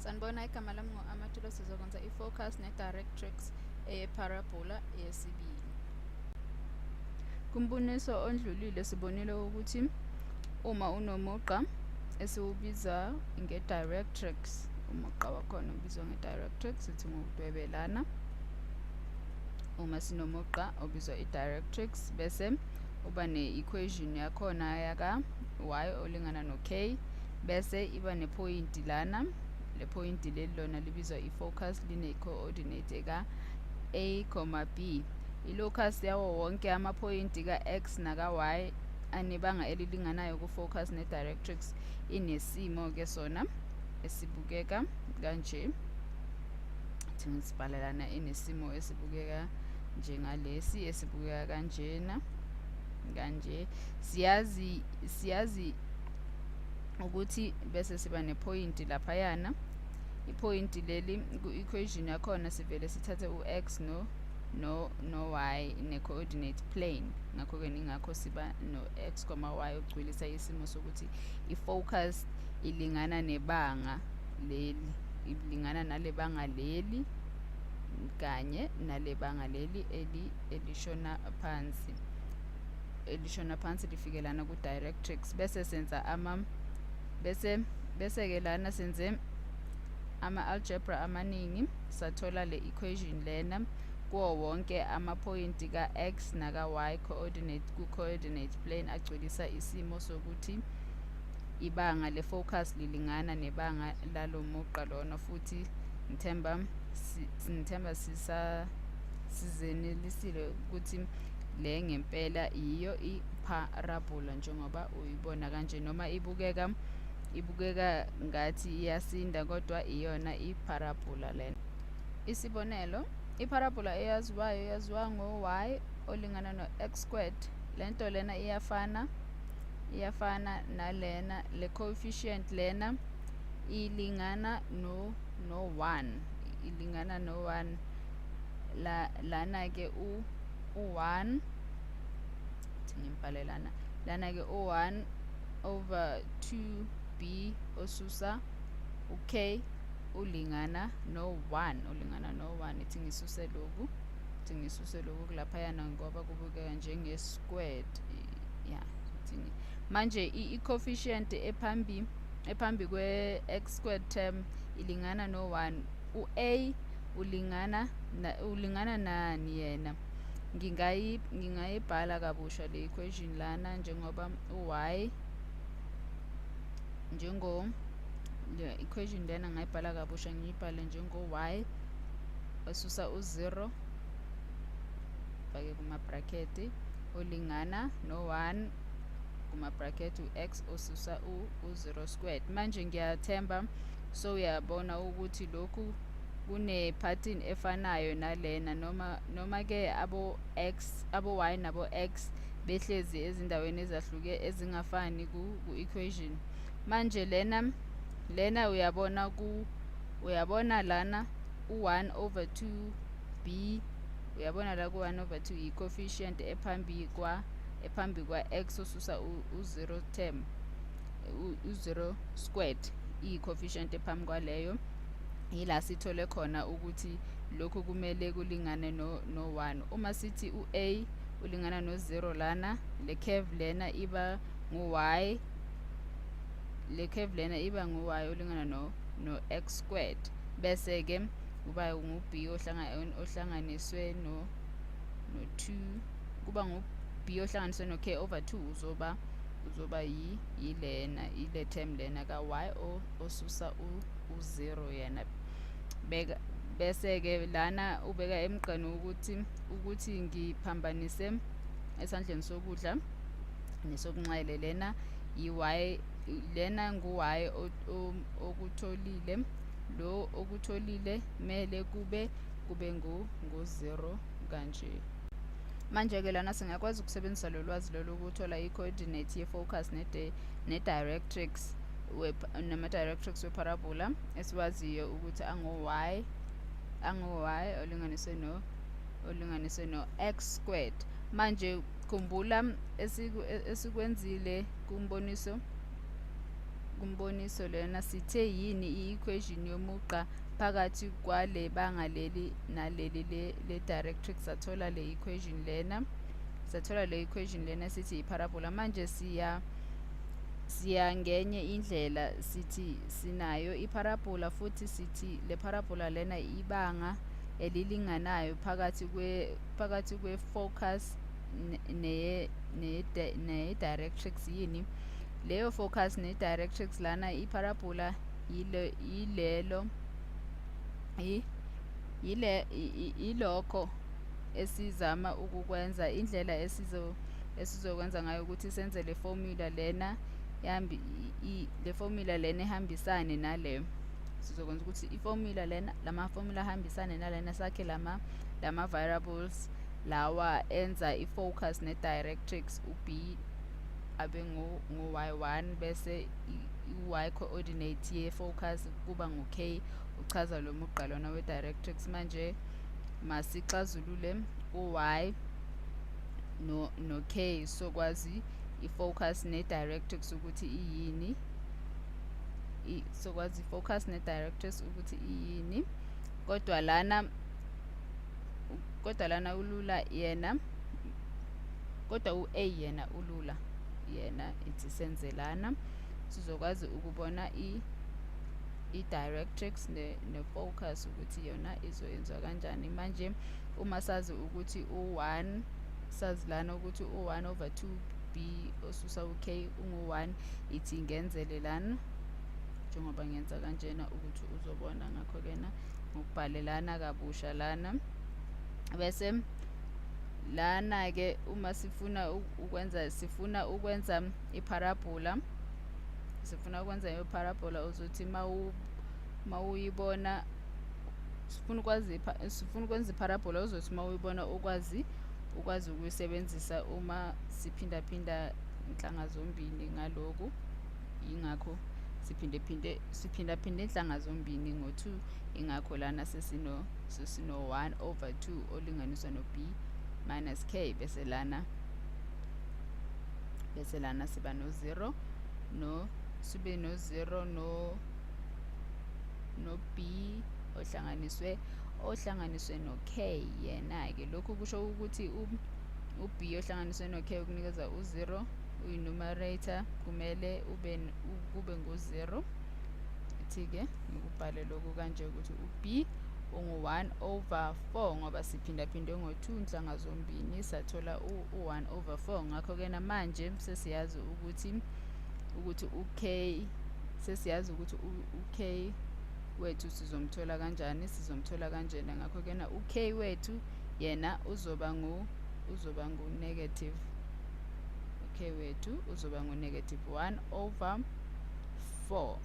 Sanibona, igama lami ngu-Amatulo. Sizokwenza i-focus ne-directrix eye-parabola yesibili. Kumboniso ondlulile sibonile ukuthi uma unomugqa esiwubiza nge-directrix, umugqa wakhona ubizwa nge-directrix, sithi ngokudwebelana. Uma sinomugqa obizwa i-directrix, bese uba ne-equation yakhona yaka y olingana no-k, bese iba nephoyinti lana. Le phoyinti leli lona libizwa i-focus, line-coordinate eka-a, b. I-locus yawo wonke amaphoyinti ka-x naka-y anebanga elilinganayo ku-focus ne-directrix inesimo-ke sona esibukeka kanje. Sibhala lana, inesimo esibukeka njengalesi, esibukeka kanjena kanje. Siyazi ukuthi bese siba nephoyinti laphayana. Iphoyinti leli ku-equation yakhona sivele sithathe u-x no-y ne-coordinate plane. Ngakho-ke ningakho siba no-x, y ogcwelisa isimo sokuthi i-focus ilingana nebanga leli, ilingana nale banga leli kanye nale banga leli elishona phansi, elishona phansi lifike lana ku-directrix. Bese senza ama bese bese-ke lana senze ama-algebra amaningi, sathola le equation lena kuwo wonke amaphoyinti ka-x naka-y coordinate ku-coordinate plane agcwelisa isimo sokuthi ibanga le-focus lilingana nebanga lalo mugqa lona. Futhi ngithemba sizenelisile ukuthi le ngempela yiyo i-parabola njengoba uyibona kanje. Noma ibukeka ngathi iyasinda, kodwa iyona i-parabola lena. Isibonelo, i-parabola eyaziwayo yaziwa ngo-y olingana no-x squared. Lento lena iyafana nalena. Le coefficient lena ilingana no-1, ilingana no-1 la. Lana-ke u-1, ngimbhale lana. Lana-ke u-1 over 2b osusa u-k ulingana no-1, ulingana no-1. Ithi ngisuse lokhu kulaphayana ngoba kubukeka njenge-squared ya. Manje i-coefficient ephambi kwe-x squared term ilingana no-1. U-a ulingana nani yena? Ngingayibhala kabusha le equation lana njengoba u-y, njengo le equation lena ngayibhala kabusha, ngiyibhale njengo-y osusa u-0, fake kuma-bracket, ulingana no-1 kuma-bracket u-x osusa u-0 squared. Manje ngiyathemba so uyabona ukuthi lokhu kune-pattern efanayo nalena, noma-ke abo-x, abo-y nabo-x behlezi ezindaweni ezahluke ezingafani ku-equation. Manje lena uyabona lana u-1 over 2 b, uyabona la ku-1 over 2 i-coefficient ephambi kwa x osusa u-0 term, u-0 squared, iyi-coefficient ephambi kwaleyo. Yila sithole khona ukuthi lokhu kumele kulingane no-1. Uma sithi u-a ulingana no-0 lana, le curve lena iba ngu-y, le curve lena iba ngu-y olingana no-x squared, bese-ke kuba ngu-b ohlanganiswe no-2, kuba ngu-b ohlanganiswe no-k over 2. Uzoba yilena, ile term lena ka-y osusa u-0 yena. Beka bese-ke lana ubeka emgqeni ukuthi ngiphambanise esandleni sokudla nesokunxele. Lena i-y, lena ngu-y okutholile. Lo okutholile mele kube ngu-0 kanje. Manje-ke lana singakwazi ukusebenzisa lo lwazi lolu ukuthola i-coordinate ye-focus ne-directrix, nama-directrix we-parabola esiwaziyo ukuthi angu-y olinganiswe no-x squared. Manje khumbula esikwenzile kumboniso. Kumboniso lena sithe yini i-equation yomugqa phakathi kwale banga leli naleli le directrix. Sathola le equation lena, sathola le equation lena sithi i-parabola. Manje siya ngenye indlela, sithi sinayo i-parabola futhi sithi le parabola lena ibanga elilinganayo phakathi kwe-focus ne-directrix. Yini leyo focus ne-directrix? Lana i-parabola yilelo yilokho esizama ukukwenza. Indlela esizokwenza ngayo ukuthi senze le formula lena le formula lena ihambisane nale. Sizokwenza ukuthi i-formula lena, lama formula ahambisane nalena, sakhe lama variables lawa enza i-focus ne-directrix. U-b abe ngu-y1, bese i-y coordinate ye-focus kuba ngu-k, uchaza lo mugqa lona we-directrix. Manje masixazulule u-y no-k sokwazi i-focus ne-directrix ukuthi iyini. Sokwazi i-focus ne-directrix ukuthi iyini. Kodwa lana ulula yena, kodwa u-a yena ulula yena. Ithi senze lana sizokwazi ukubona i-directrix ne-focus ukuthi yona izoyenziwa kanjani. Manje uma sazi ukuthi u-1, sazi lana ukuthi u-1 over 2 b osusa u-k ungu-1, ithi ngenzele lana njengoba ngenza kanjena ukuthi uzobona. Ngakho-ke na ngokubhalelana kabusha lana, bese lana-ke uma sifuna ukwenza i-parabola, sifuna ukwenza i-parabola, uzothi mawuyibona, sifuna ukwenza i-parabola, uzothi mawuyibona ukwazi ukuyisebenzisa uma siphindaphinda inhlanga zombili ngaloku. Ingakho siphindaphinde inhlanga zombili ngo-2, ingakho lana sesino 1 over 2 olinganiswa no-b minus k, bese lana siba no-0 no sibe no-0 no b ohlanganiswe no-k. Yena-ke lokhu kusho ukuthi u-b ohlanganiswe no-k ukunikeza u-0, uyi-numerator kumele kube ngu-0. Ithi-ke ngikubhale lokhu kanje ukuthi u-b ungu-1 over 4 ngoba siphindaphinde ngo-2 inhlanga zombili sathola u-1 over 4. Ngakho-ke namanje sesiyazi ukuthi u-k, sesiyazi ukuthi u-k wethu sizomthola kanjani, sizomthola kanjena. Ngakho-ke na u-k wethu yena uzoba ngu-negative, u-k wethu uzoba ngu-negative 1 over 4.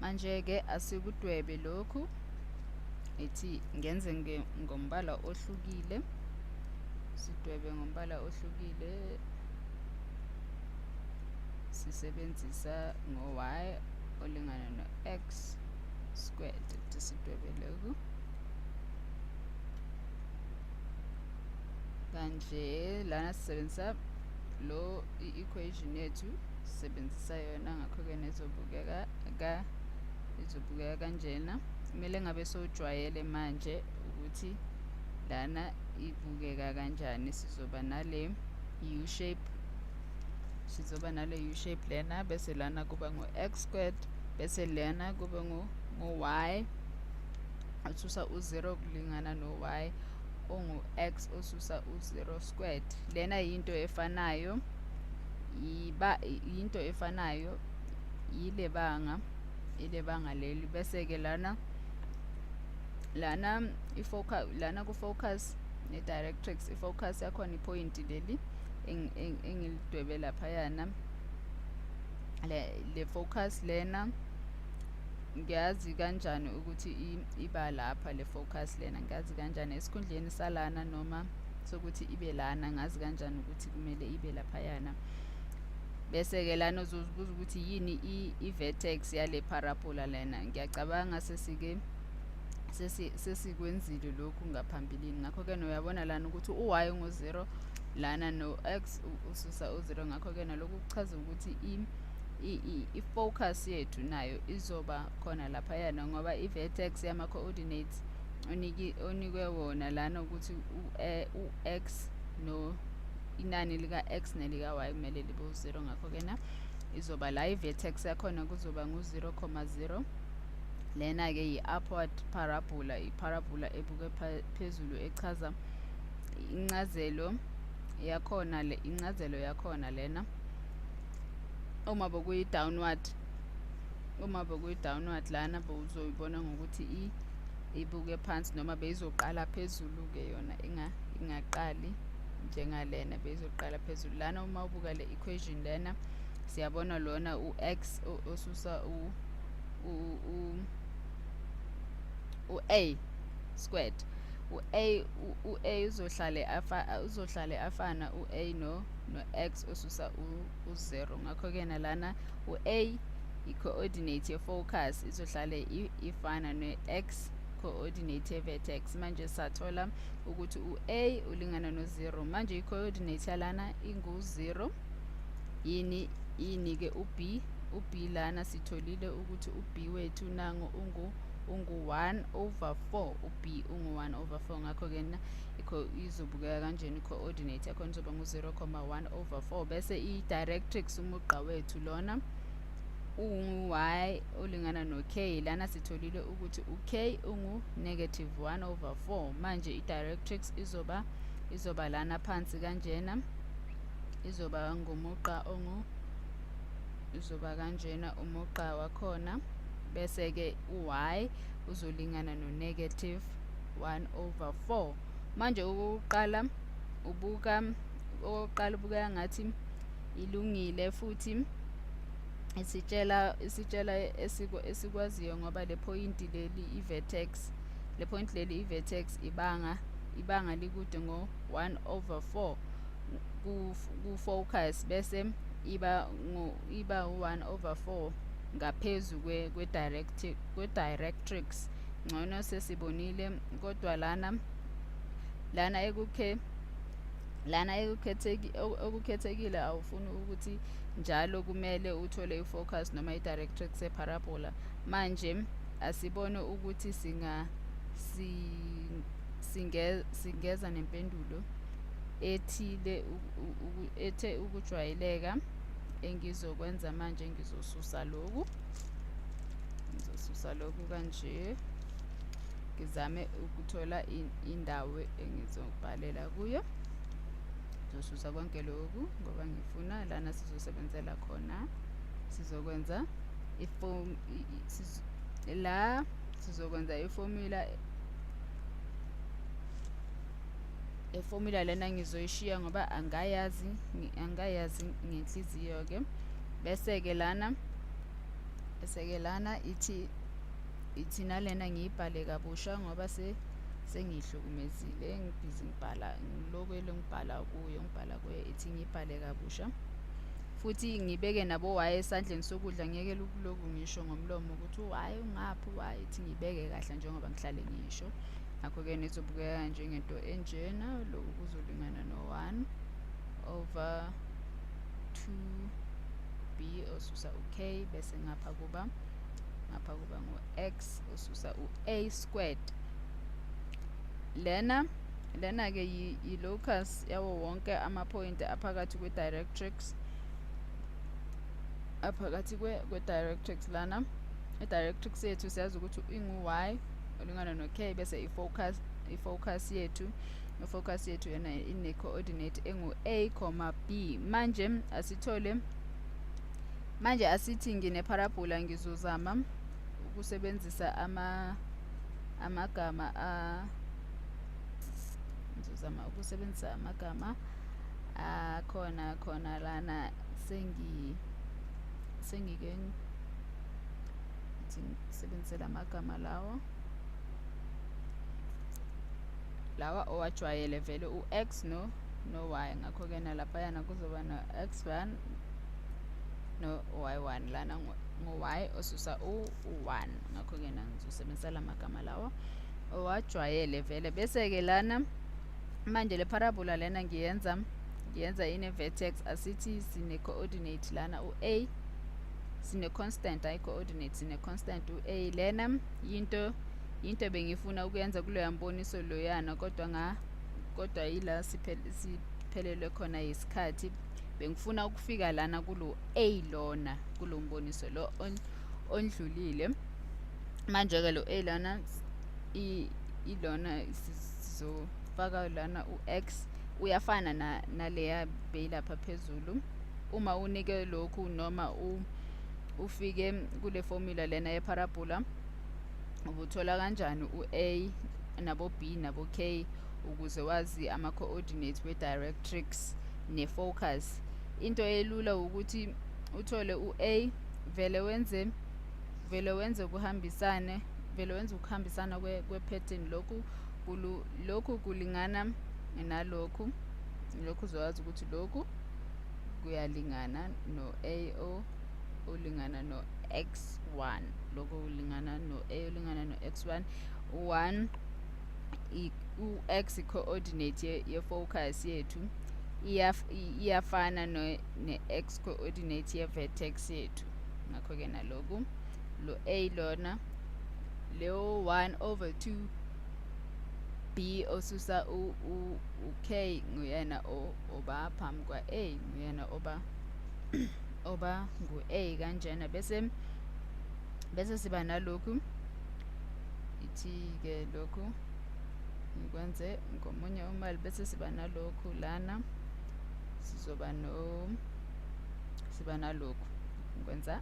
Manje-ke asikudwebe lokhu, ithi ngenze ngombala ohlukile, sidwebe ngombala ohlukile sisebenzisa ngo-y olingana no-x squared. Sidwebe lokhu kanje. Lana sisebenzisa lo i-equation yethu, sisebenzisa yona, ngakho-ke nezobukeka kanjena. Kumele ngabe sowujwayele manje ukuthi lana ibukeka kanjani. Sizoba nale U shape, sizoba nale U shape lena, bese lana kuba ngu-x squared, bese lena kube ngu-y osusa u-0 kulingana no-y ongu-x osusa u-0 squared. Lena yinto efanayo, yinto efanayo yile banga leli. Bese-ke lana lana ku-focus ne-directrix, i-focus yakhona iphoyinti leli engilidwebe laphayana. Le focus lena ngiyazi kanjani ukuthi iba lapha le focus lena, ngiyazi kanjani esikhundleni salana noma sokuthi ibe lana, ngazi kanjani ukuthi kumele ibe laphayana. Bese-ke lana uzozibuza ukuthi yini i-vertex yale parabola lena. Ngiyacabanga sesikwenzile lokhu ngaphambilini. Ngakho-ke uyabona lana ukuthi u-y ungu-0 lana no-x ususa u-0. Ngakho-ke nalokhu kuchaza ukuthi I-focus yethu nayo izoba khona laphayana, ngoba i-vertex yama-coordinates onikwe wona lana ukuthi u-x no inani lika-x nelika-y kumele libe u-0. Ngakho-ke na izoba la i-vertex yakhona kuzoba ngu-0, 0. Lena-ke yi-upward parabola, i-parabola ebuke phezulu, echaza incazelo yakhona, le incazelo yakhona lena. Uma bekuyi-downward lana, bowuzoyibona ngokuthi ibuke phansi, noma beyizoqala phezulu-ke yona, ingaqali njengalena, beyizoqala phezulu lana. Uma ubuka le equation lena, siyabona lona u-x osusa u-a squared, u-a uzohlale afana, u-a no-x osusa u-0. Ngakho-ke nalana u-a, i-coordinate ye-focus, izohlale ifana ne-x coordinate ye-vertex. Manje sathola ukuthi u-a ulingana no-0. Manje i-coordinate yalana ingu-0. Yini yini-ke u-b? U-b lana sitholile ukuthi u-b wethu nangu, ungu 1 over 4. U-b ungu 1 over 4. Ngakho-ke na izobukeka kanjena i-coordinate yakhona, izoba ngu-0, 1 over 4. Bese i-directrix, umugqa wethu lona, ungu-y olingana no-k. Lana sitholile ukuthi u-k ungu-negative 1 over 4. Manje i-directrix izoba lana phansi kanjena, izoba ngumugqa ongu izoba kanjena umugqa wakhona. Bese-ke u-y uzolingana no-negative 1 over 4. Manje okokuqala ubukeka ngathi ilungile futhi isitshela esikwaziyo, ngoba le point leli, i-vertex, le point leli, i-vertex, ibanga likude ngo-1 over 4 ku-focus, bese iba u-1 over 4 ngaphezu kwe-directrix. Ngcono sesibonile, kodwa lana okukhethekile awufuni ukuthi njalo kumele uthole i-focus noma i-directrix ye-parabola. Manje asibone ukuthi singeza nempendulo ethile ethe ukujwayeleka. Engizokwenza manje, ngizosusa lokhu kanje, ngizame ukuthola indawo engizobhalela kuyo. Ngizosusa konke lokhu ngoba ngifuna lana sizosebenzela khona. Sizokwenza i-form la, sizokwenza i-formula. I-formula lena ngizoyishiya ngoba angayazi ngenhliziyo-ke. Bese-ke lana ithi nalena ngiyibhale kabusha ngoba sengiyihlukumezile, ngibhizi ngibhala, ngilokhu ngibhala kuyo. Ithi ngiyibhale kabusha futhi ngibeke nabo y esandleni sokudla. Ngiyekele ukuloku ngisho ngomlomo ukuthi u-y ungaphi, u-y. Ithi ngibeke kahle njengoba ngihlale ngisho. Ngakho-ke nizobukeka njengento enjena. Lokhu kuzolingana no-1 over 2 b osusa u-k, bese ngapha kuba ngu-x osusa u-a squared. Lena-ke yi-locus yawo wonke amaphoyinti aphakathi kwe-directrix, aphakathi kwe-directrix. Lana i-directrix yethu siyazi ukuthi ingu-y olingana no-k, bese i-focus yethu yona ine-coordinate engu-a, b. Manje asithole, manje asithi ngine-parabola. Ngizozama ukusebenzisa amagama a ngizozama ukusebenzisa amagama akhona khona lana. Sengike ngithi ngisebenzise lamagama lawa owajwayele vele, u-x no-y. Ngakho-ke nalaphayana kuzoba no-x1 no-y1. Lana ngu-y osusa u-1. Ngakho-ke na ngizosebenzisa la magama lawa owajwayele vele. Bese-ke lana manje le parabola lena ngiyenza ine-vertex. Asithi sine-coordinate lana u-a. Sine-constant, hayi coordinate, sine-constant u-a. Lena yinto bengifuna ukuyenza kuloya mboniso loyana, kodwa yila siphelelwe khona isikhathi. Bengifuna ukufika lana kulo a lona kulo mboniso lo ondlulile. Manje-ke lo a lana ilona sizofaka lana u-x uyafana naleya beyilapha phezulu. Uma unike lokhu noma ufike kule formula lena ye-parabola, ubuthola kanjani u-a nabo b nabo k ukuze wazi ama-coordinates we-directrix ne-focus? Into elula ukuthi uthole u-a, vele wenze kuhambisane, vele wenze ukuhambisana kwe-pattern. Lokhu kulingana nalokhu, lokhu uzowazi ukuthi lokhu kuyalingana no-a olingana no-x1, lokhu kulingana no-a olingana no-x1. 1 u-x coordinate ye-focus yethu iyafana ne-x coordinate ye-vertex yethu. Ngakho-ke naloku lo a lona leyo 1 over 2 b osusa u-k nguyena oba phambi kwa-a, nguyena oba ngu-a kanjena. Bese siba nalokhu, ithi-ke lokhu ngikwenze ngomunye umali. Bese siba nalokhu lana, siba nalokhu ngikwenza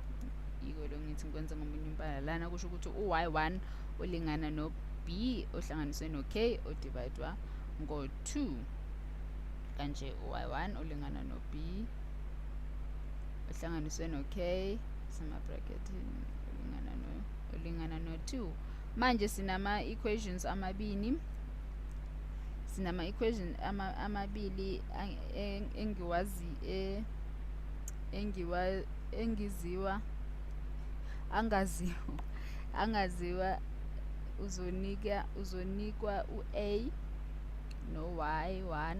yiko lo ngithi ngikwenza ngomunye umbala lana, kusho ukuthi u-y1 ulingana no-b ohlanganiswe no-k odivayidwa ngo-2. Kanje u-y1 ulingana no-b ohlanganiswe no-k sema-bracket ulingana no-2. Manje sinama equations amabili, amabili angaziwa. Uzonikwa u-a no-y1.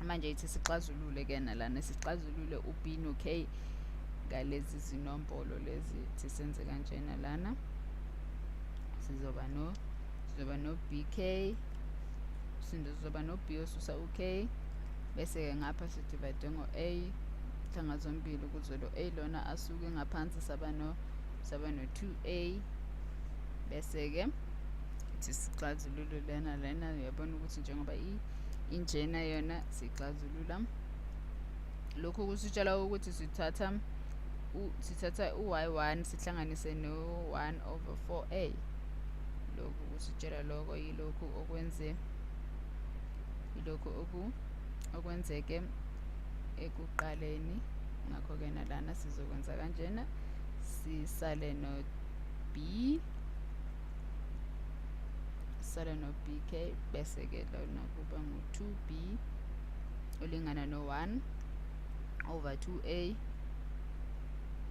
Manje ithi sixazulule ke nalana, sixazulule u-b no-k ngalezi zinombolo lezi. Ithi senze kanjena lana, sizoba no bk, sizoba no b osusa u-k, bese-ke ngapha sidivide ngo-a hlanga zombili ukuze lo a lona asuke ngaphansi, saba no 2a. Bese-ke ithi sixazulule lena, uyabona ukuthi njengoba injena yona sixazulula lokhu kusitshela ukuthi sithatha u-y1 sihlanganise no-1 over 4a. Lokhu kusitshela lokho yilokhu okwenzeke ekuqaleni. Ngakho-ke nalana sizokwenza kanjena, sisale no b, sisale no bk, bese-ke lona kuba ngu-2b olingana no-1 over 2a,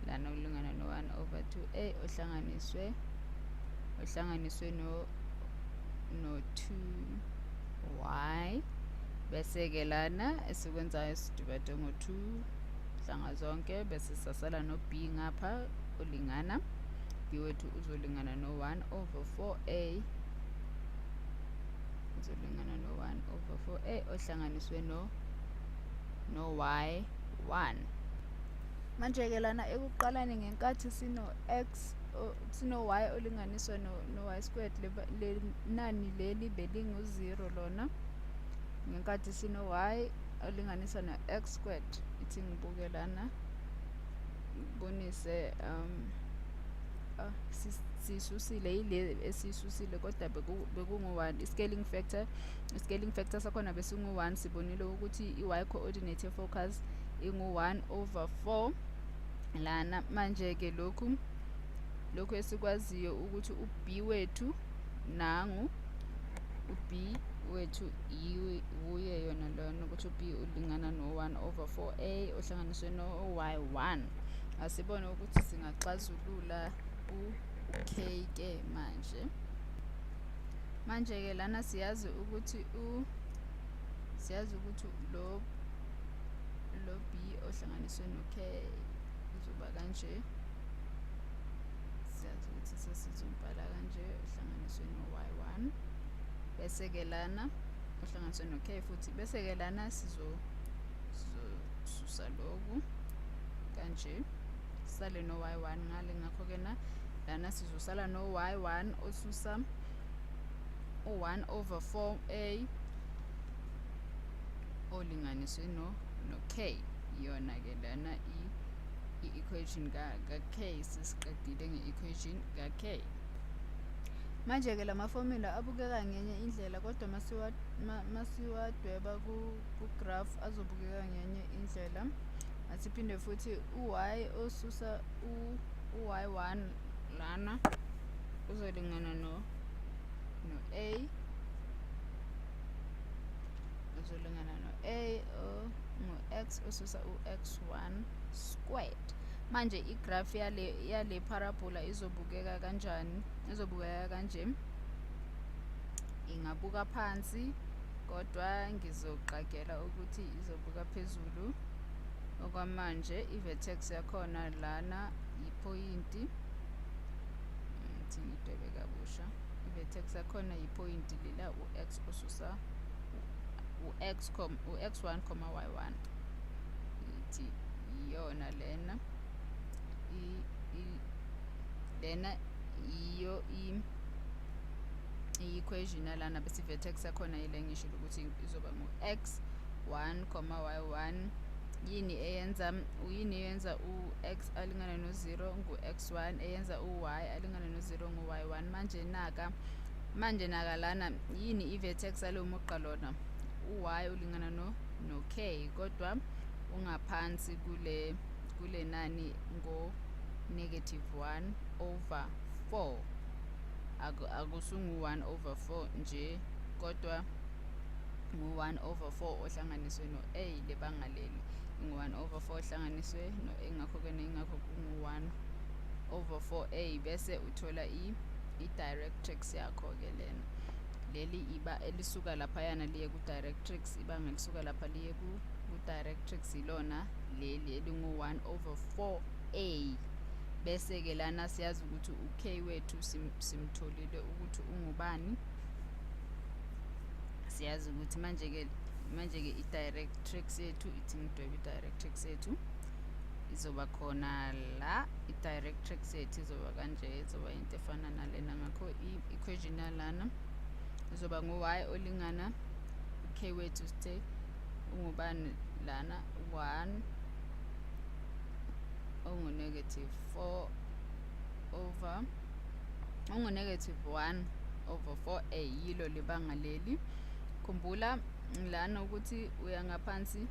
lana ulingana no-1 over 2a ohlanganiswe no 2y. Bese-ke lana esikwenzayo sidivide ngo-2 hlanga zonke, bese sasala no-b ngapha olingana, b wethu uzolingana no-1 over 4a, uzolingana no-1 over 4a ohlanganiswe no y1. Manje-ke lana ekuqaleni ngenkathi sino-x sino-y olinganiswa no-y squared, le nani leli belingu-0 lona. Ngenkathi sino-y olinganiswa no-x squared, ithi ngibuke lana ngibonise sisusile ile esisusile, kodwa bekungu-1 i-scaling factor sakhona besingu-1. Sibonile ukuthi i-y coordinate focus ingu-1 over 4 lana. Manje-ke lokhu esikwaziyo ukuthi u-b wethu nangu, u-b wethu wuye yona lona, ukuthi u-b ulingana no-1 over 4a ohlanganiswe no-y1. Asibone ukuthi singaxazulula u-k ke manje. Manje-ke lana siyazi ukuthi lo b ohlanganiswe no-k uzoba kanje. Siyazi ukuthi sesizombhala kanje, uhlanganiswe no-y1, bese-ke lana uhlanganiswe no-k futhi, bese-ke lana sizosusa lokhu kanje, sale no-y1 ngale. Ngakho-ke na lana sizosala no-y1 osusa u-1 over 4a olinganiswe no-k. Iyona-ke lana i-equation ka-k. Sesiqedile nge-equation ka-k. Manje-ke lama formula abukeka ngenye indlela, kodwa masiwadweba ku-graph azobukeka ngenye indlela. Asiphinde futhi, u-y osusa u-y1 lana uzolingana no-a, uzolingana no-a ngu-x osusa u-x1 squared. Manje igraph yale parabola izobukeka kanjani? Izobukeka kanje, ingabuka phansi, kodwa ngizoqagela ukuthi izobuka phezulu okwamanje. I-vertex yakhona lana yiphoyinti, ngithi ngidwebe kabusha, i-vertex yakhona yiphoyinti lela u-x osusa u-x u-x1, y1. Ithi iyona lena, lena iyo i-equation yalana, bese i-vertex yakhona ile ngishilo ukuthi izoba ngu-x 1, y1. Yini eyenza u-x alingane no-0? Ngu-x1. Eyenza u-y alingane no-0 ngu-y1. Manje naka lana, yini i-vertex yalowo mugqa lona? U-y ulingana no-k, kodwa ungaphansi kule nani ngo-negative 1 over 4. Akusungu 1 over 4 nje, kodwa ngu-1 over 4 ohlanganiswe no-a. Lebanga leli ingu-1 over 4 ohlanganiswe no-a, ngakho-ke ingakho kungu-1 over 4a. Bese uthola i-directrix yakho-ke lena. Leli iba elisuka laphayana liye ku-directrix, ibanga elisuka lapha liye ku-directrix ilona leli elingu-1 over 4a. Bese-ke lana siyazi ukuthi u-k wethu simtholile ukuthi ungubani. Siyazi ukuthi manje-ke i-directrix yethu, ithi ngidwebe i-directrix yethu, izoba khona la. I-directrix yethu izoba kanje, izoba into efana nalena. Ngakho i-equation yalana izoba ngu-y olingana u-k wethu sithe ungubani lana? 1 ongu-negative 4 over ungu-negative 1 over 4a. Yilo libanga leli. Khumbula lana ukuthi uya ngaphansi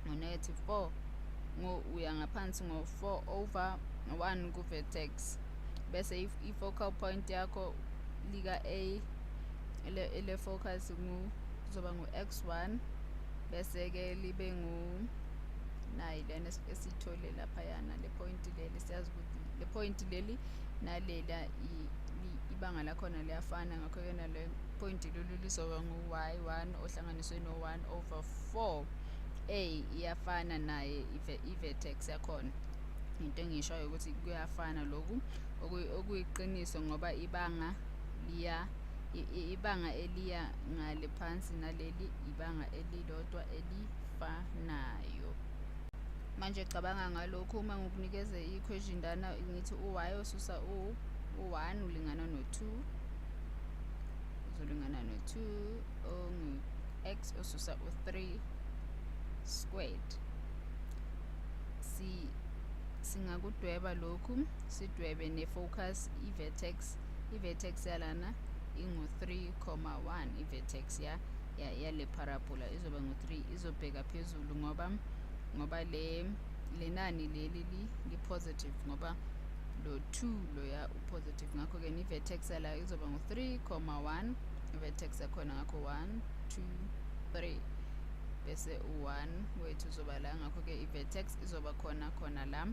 ngo-negative 4, uya ngaphansi ngo-4 over 1 ku-vertex, bese i-focal point yakho lika-a ele focus kuzoba ngu-x1, bese-ke libe ngu nayi lena esiyithole laphayana, le point leli. Siyazi ukuthi le point leli nalela ibanga lakhona liyafana, ngakho-ke nale point lolu lizoba ngu-y1 ohlanganiswe no-1 over 4 a, iyafana naye i-vertex yakhona. Into engiyishoyo ukuthi kuyafana lokhu, okuyiqiniso, ngoba ibanga eliya ngale phansi naleli ibanga elilodwa elifanayo. Manje cabanga ngalokhu: uma ngikunikeze i-equation lana, ngithi u-y osusa u-1 ulingana no-2, uzolingana no-2 ongu-x osusa u-3 squared, singakudweba lokhu, sidwebe ne-focus, i-vertex yalana ingu-3,1. I-vertex yale parabola izoba ngu-3, izobheka phezulu ngoba le nani leli li-positive, ngoba lo 2 loya u-positive. Ngakho-ke i-vertex yala izoba ngu-3,1, i-vertex yakhona. Ngakho 1 2 3, bese u-1 wethu uzoba la. Ngakho-ke i-vertex izoba khona khona la,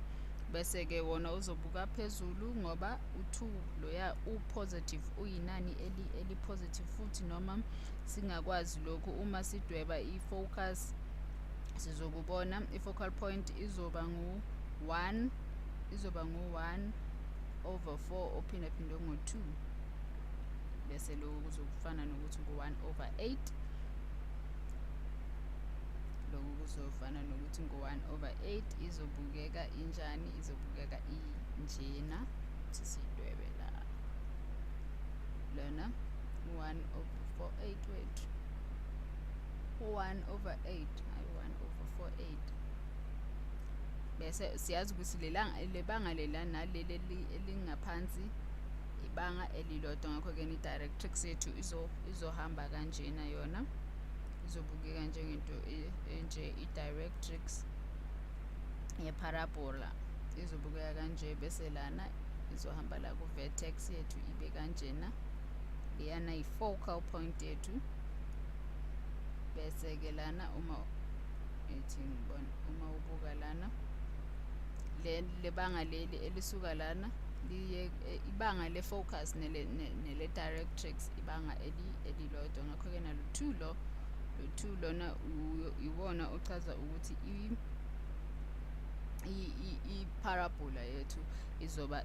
bese-ke wona uzobuka phezulu ngoba u-2 loya u-positive, uyinani eli-positive futhi. Noma singakwazi lokhu, uma sidweba i-focus sizokubona, i-focal point izoba ngu-1, izoba ngu-1. over 4 ophindaphindwe ngo-2, bese lokhu kuzofana nokuthi ngu-1 over 8. Lokhu kuzofana nokuthi ngu-1 over 8. Izobukeka injani? Izobukeka injena. Sisiyidwebe la lona 1 over 4 8 wethu, 1 over 8, hayi, 1 over 4 8. Bese siyazi ukuthi lebanga lela naleli elingaphansi ibanga elilodwa, ngakho-ke i-directrix yethu izohamba kanjena. Yona izobukeka njengento enje, i-directrix ye-parabola izobukeka kanje. Bese lana izohamba la ku-vertex yethu, ibe kanjena. Leyana i-focal point yethu. Bese-ke lana, uma ethi ngibona, uma ubuka lana, le lebanga leli elisuka lana liye ibanga le-focus nele directrix ibanga elilodwa. Ngakho-ke nalo 2 lo 2 lona iwona ochaza ukuthi i-parabola yethu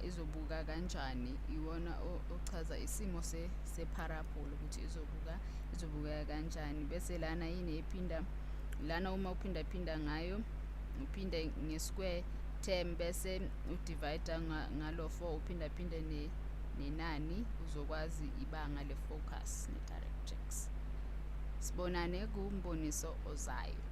izobuka kanjani. Iwona ochaza isimo se-parabola ukuthi izobukeka kanjani. Bese lana yini ephinda lana? Uma uphindaphinda ngayo, uphinde nge-square term, bese u-divide ngalo 4, uphindaphinde nenani, uzokwazi ibanga le-focus ne-directrix. Sibonane kumboniso ozayo.